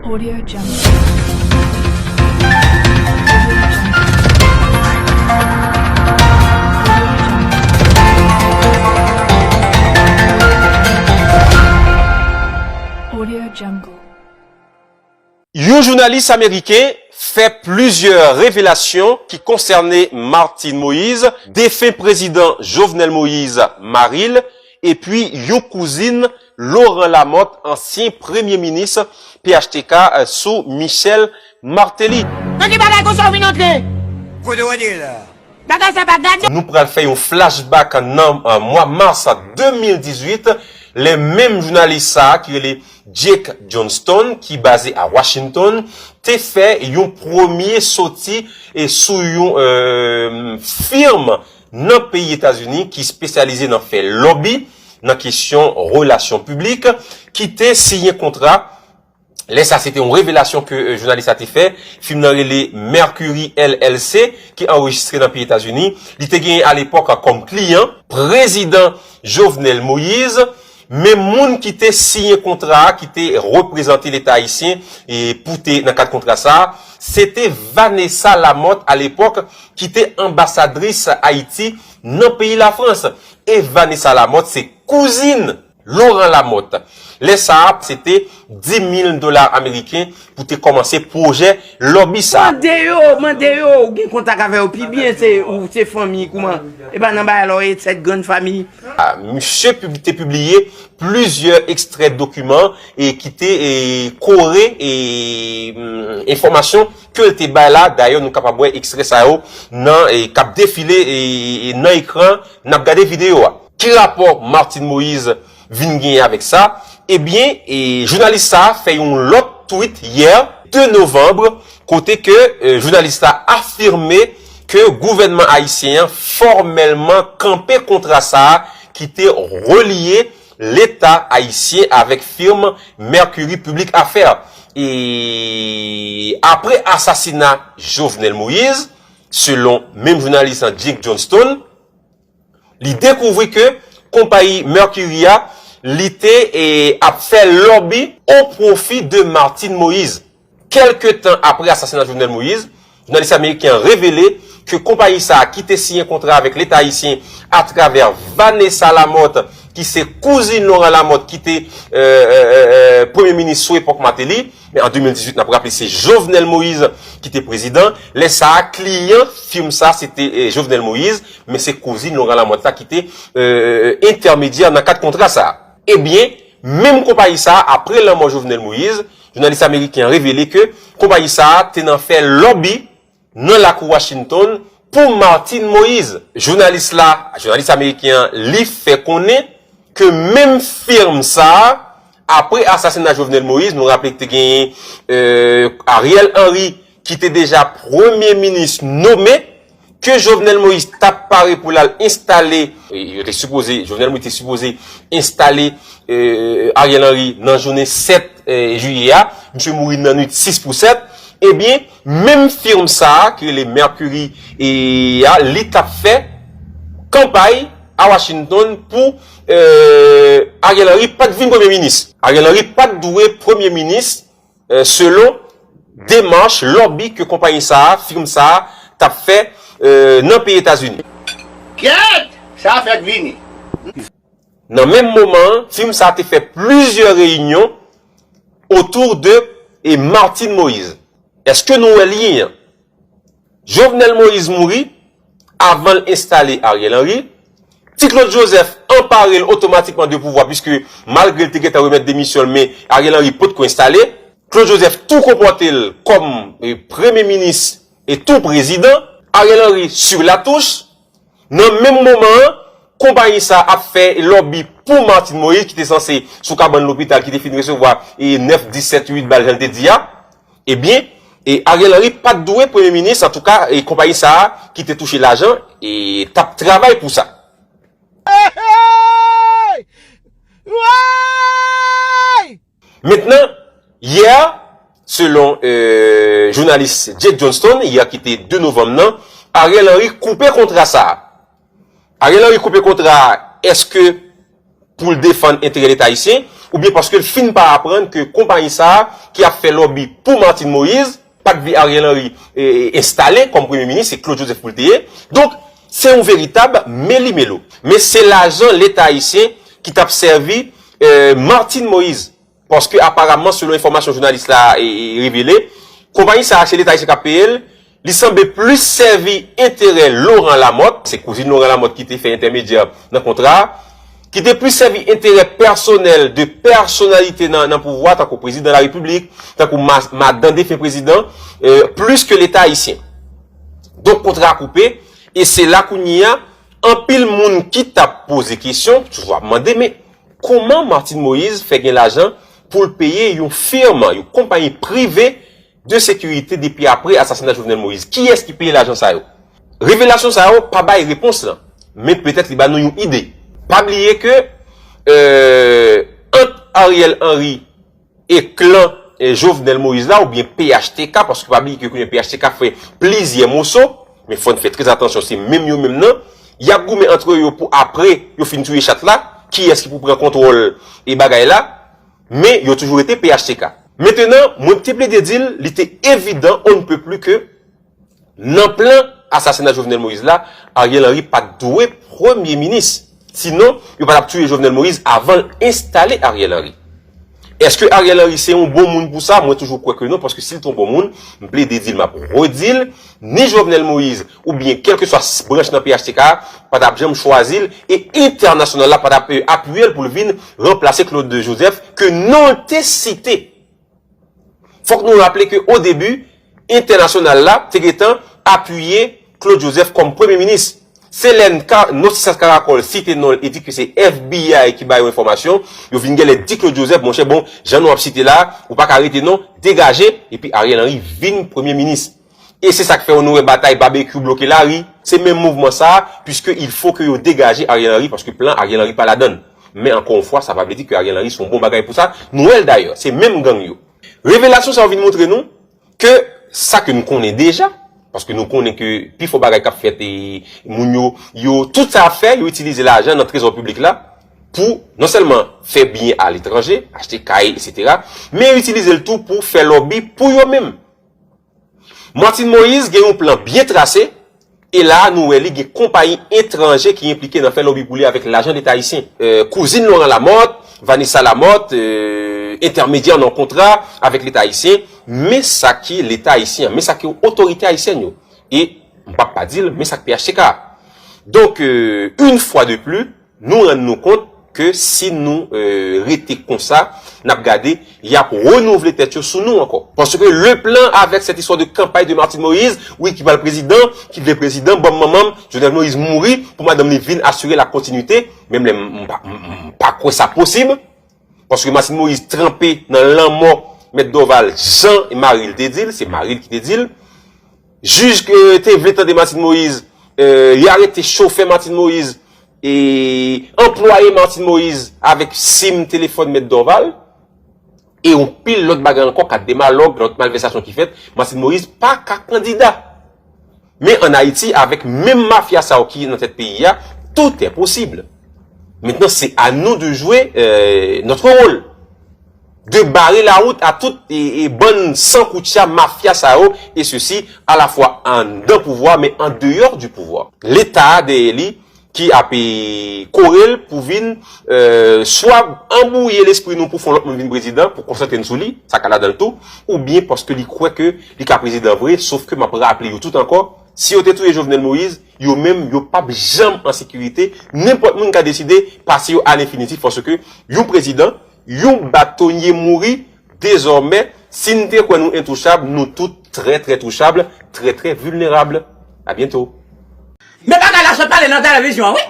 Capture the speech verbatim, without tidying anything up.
Audio Jungle. Audio Jungle. Yon jounalis ameriken fè plizyè revelasyon ki konsène Martine Moïse, defen prezidan Jovenel Moïse, mari l, epi yon kouzin Laurent Lamothe, ansyen premye minis P H T K, sou Michel Martelly. Nan ki bagay konsa w vin antre? Kote w antre la? Bagay sa pa gade. Nou pral fè yon flashback nan, euh, mwa mas de mil dizuit, lè menm jounalis sa a ki rele Jake Johnston, ki baze a Washington, te fè yon premye soti e sou yon, euh, fim nan peyi Etazini ki espesyalize nan fè lòbi nan kesyon relasyon piblik, ki te siyen kontra. Lè sa, se te yon revelasyon ke, euh, jounalis la te fè. Fim nan rele Mercury L L C, ki anrejistre nan peyi Etazini. Li te genyen alepòk kòm kliyan prezidan Jovenel Moïse. Men moun ki te siyen kontra a, ki te reprezante Leta ayisyen e pou te nan kad kontra sa a, se te Vanessa Lamothe alepòk, ki te anbasadris Ayiti nan peyi Lafrans. E Vanessa Lamothe se kouzin Laurent Lamothe. Lè sa a, se te dis mil dola ameriken pou te kòmanse pwojè lòbi sa a. Mande yo, mande yo, ou gen kontak avè yo pi byen, se, ou se fanmi, kouman? E pa nan bagay la, w ye sèt grann fanmi. A, misye pib-, te pibliye plizyè ekstrè dokiman e ki te, e, kore, e, mm, enfòmasyon ke l te bay la. Dayè, nou kapab wè ekstrè sa yo nan, e, k ap defile, e, e, nan ekran, n ap gade videyo a. Ki rapò Martine Moïse vin genyen avèk sa? Ebyen, e, jounalis sa a fè yon lòt tweet yè, de novanm, kote ke, e, jounalis la afime ke gouvènman ayisyen an fòmèlman kanpe kontra sa a ki te relye Leta ayisyen avèk fim Mercury Public Affaires. E apre asasina Jovenel Moïse, selon menm jounalis lan Jake Johnston, li dekouvri ke konpayi Mercury a, li te, e, ap fè lòbi o pwofi de Martine Moïse. Kèlke tan apre asasina Jovenel Moïse, jounalis ameriken an revele ke konpayi sa a ki te siyen kontra avèk Leta ayisyen atravè Vanessa Lamothe, ki se kouzin Laurent Lamothe, ki te, euh, euh, euh, euh, premye minis sou epòk Martelly, men an de mil dizuit, n ap raple, se Jovenel Moïse ki te prezidan. Lè sa a, kliyan fim sa a, se te, euh, Jovenel Moïse, men se kouzin Laurent Lamothe la ki te, euh, entèmedyè nan kad kontra sa a. Ebyen, menm konpayi sa a, apre lanmò Jovenel Moïse, jounalis ameriken an revele ke konpayi sa a te nan fè lòbi nan lakou Washington pou Martine Moïse. Jounalis la, jounalis ameriken an, li fè konnen ke menm fim sa a, apre asasina Jovenel Moïse, nou raple ke te genyen, euh, Ariel Henry, ki te deja premye minis nome, ke Jovenel Moïse t ap pare pou l al enstale, e, yo te sipoze, Jovenel Moïse te sipoze enstale, e, Ariel Henry nan jounen sèt, e, jiyè a, misye mouri nan nwit sis pou sèt, ebyen, menm fim sa a, ki rele Mercury, e, a, li t ap fè kanpay a Washington pou, e, Ariel Henry pa t vin premye minis. Ariel Henry pa t dwe premye minis, e, selon demach lòbi ke konpayi sa a, fim sa a, t ap fè, e, nan peyi Etazini. Kyèt! Sa fèk vini. Nan menm moman an, fim sa a te fè plizyè reyinyon otou de, e, Martine Moïse. Èske nou wè lyen an? Jovenel Moïse mouri avan l enstale Ariel Henry. Ti Claude Joseph anpare l otomatikman de pouvwa, piske malgre l te gentan remèt demisyon l, men Ariel Henry potko enstale. Claude Joseph tou konpòte l kòm, e, premye minis e tou prezidan. Ariel Henry sur la touche. Nan menm moman an, konpayi sa a ap fè lòbi pou Martine Moïse, ki te sanse sou kabann lopital, ki te fin resevwa, e, nèf, dis, sèt, uit bal, jan l te di a. Ebyen, e, Ariel Henry pa t dwe premye minis, antouka, e, konpayi sa a ki te touche lajan, e, t ap travay pou sa. Mentnan, yè, selon, e, jounalis Jake Johnston, yè ki te de novanm nan, Ariel Henry koupe kontra sa a. Ariel Henry koupe kontra a, èske pou l defann enterè Leta ayisyen, oubyen paske l fin pa aprann ke konpayi sa a ki ap fè lòbi pou Martine Moïse, pa t vle Ariel Henry, e, e, enstale kòm premye minis, se Claude Joseph pou l te ye. Donk, se yon veritab meli-melo. Men se lajan Leta ayisyen ki t ap sèvi, e, Martine Moïse. Paske, aparaman, selon enfòmasyon jounalis la, e, e, revele, konpayi sa a, se Leta ayisyen k ap peye l, li sanble plis sèvi enterè Laurent Lamothe, se kouzin Laurent Lamothe ki te fè entèmedyè nan kontra a, ki te plis sèvi enterè pèsonèl de pèsonalite nan, nan pouvwa, tankou prezidan larepiblik, tankou ma-, madan defen prezidan, e, plis ke Leta ayisyen. Donk, kontra a koupe, e se la kounye a, anpil moun ki t ap poze kesyon, toujou ap mande, men kòman Martine Moïse fè gen lajan pou l peye yon firm, yon konpayi prive de sekirite depi apre asasina Jovenel Moïse? Kiyès ki peye lajan sa yo? Revelasyon sa yo pa bay repons lan, men petèt li ba nou yon ide. Pa bliye ke, e, ant Ariel Henry e klan, e, Jovenel Moïse la, oubyen P H T K, paske pa bliye ke kounye a P H T K fè plizyè moso, men fò n fè trè atansyon, se menm yo menm nan, y ap goumen antre yo pou apre yo fin touye chat la, kiyès ki pou pran kontwòl e bagay la, men yo toujou rete P H T K. Mentenan, mwen te plede di l, li te evidan on ne peut plus ke nan plan asasina Jovenel Moïse la, Ariel Henry pa t dwe premye minis. Sinon, yo pa t ap touye Jovenel Moïse avan l enstale Ariel Henry. Èske Ariel Henry se yon bon moun pou sa? Mwen toujou kwè ke non, paske si l te yon bon moun, m plede di l, m ap redi l, ni Jovenel Moïse, oubyen kèlkeswa s-, branch nan P H T K a, pa t ap janm chwazi l, e entènasyonal la pa t ap, e, apiye l pou l vin ranplase Claude Joseph, ke non l te site. Fòk nou raple ke o debi, entènasyonal la te gentan apiye Claude Joseph kòm premye minis. Se lè n ka, non, se sa Karakòl site non l e di ke se F B I ki ba yo enfòmasyon, yo vin genlè di Claude Joseph, monchè, bon, jan nou ap site la, ou pa ka rete non, degaje, epi Ariel Henry vin premye minis. E se sa k fè w nou wè batay babekyou bloke lari. Se menm mouvman sa a, puiske il faut que yo degaje Ariel Henry, paske plan Ariel Henry pa ladann. Men ankò yon fwa, sa pa vle di ke Ariel Henry se yon bon bagay pou sa. Nou wè l dayè, se menm gang yo. Revelasyon sa yo vin montre nou ke sa ke n konnen deja, paske nou konnen ke pifò bagay k ap fèt, e moun yo, yo, tout sa y ap fè, yo itilize lajan nan trezò piblik la pou non sèlman fè byen aletranje, achte kay, etsetera, men yo itilize l tou pou fè lòbi pou yo menm. Martine Moïse gen yon plan byen trase, e la a nou wè li gen konpayi etranje ki enplike nan fè lòbi pou li avèk lajan Leta ayisyen. E, kouzin Laurent Lamothe, Vanessa Lamothe, e, entèmedyè nan kontra avèk Leta ayisyen, men sa ki Leta ayisyen, men sa ki otorite ayisyèn yo. E m p ap pa di l, men sa k P H T K a. Donk, e, une fois de plus, nou rann nou kont ke si nou, e, rete konsa, n ap gade, y ap renouvle tèt yo sou nou ankò. Paske le plan avec cette histoire de campagne de Martine Moïse, wi, ki pral prezidan, ki vle prezidan, banm manman m, Jovenel Moïse mouri, pou madanm li vin asire la continuité, menm lè m, m pa, m, m pa kwè sa posib, paske Martine Moïse tranpe nan lanmò Mèt Dorval, jan mari l te di l, se mari l ki te di l, jij ke te vle tande Martine Moïse, e, li arete chofè Martine Moïse, e anplwaye Martine Moïse avèk sim telefòn Mèt Dorval, e yon pil lòt bagay ankò, kat de Malòg, lòt malvèsasyon ki fèt, Martine Moïse pa ka kandida. Men ann Ayiti, avèk menm mafya sa yo ki nan tèt peyi a, tout est possible. Maintenant, c'est à nous de jouer, euh, notre rôle. De barrer la route à tout e, e bann sankoutcha mafya sa yo, e sesi alafwa anndan pouvwa, men an deyò di pouvwa. Leta a dèyè li ki ap, e, kore l pou vin, e, swa anbwouye lespri nou pou fè yon lòt moun vin prezidan, pou konsantre n sou li, sa ka ladan l tou, oubyen paske li kwè ke li ka prezidan vre, sof ke m ap raple yo tout ankò, si yo te touye Jovenel Moïse, yo menm, yo p ap janm an sekirite, nenpòt moun ka deside pase yo alenfinitif, paske yon prezidan, yon batonye mouri, dezòmè, si n te kwè nou entouchab, nou tout trè, trè touchab, trè, trè vilnerab. A byento. Men bagay la sot pale nan televizyon an, wi.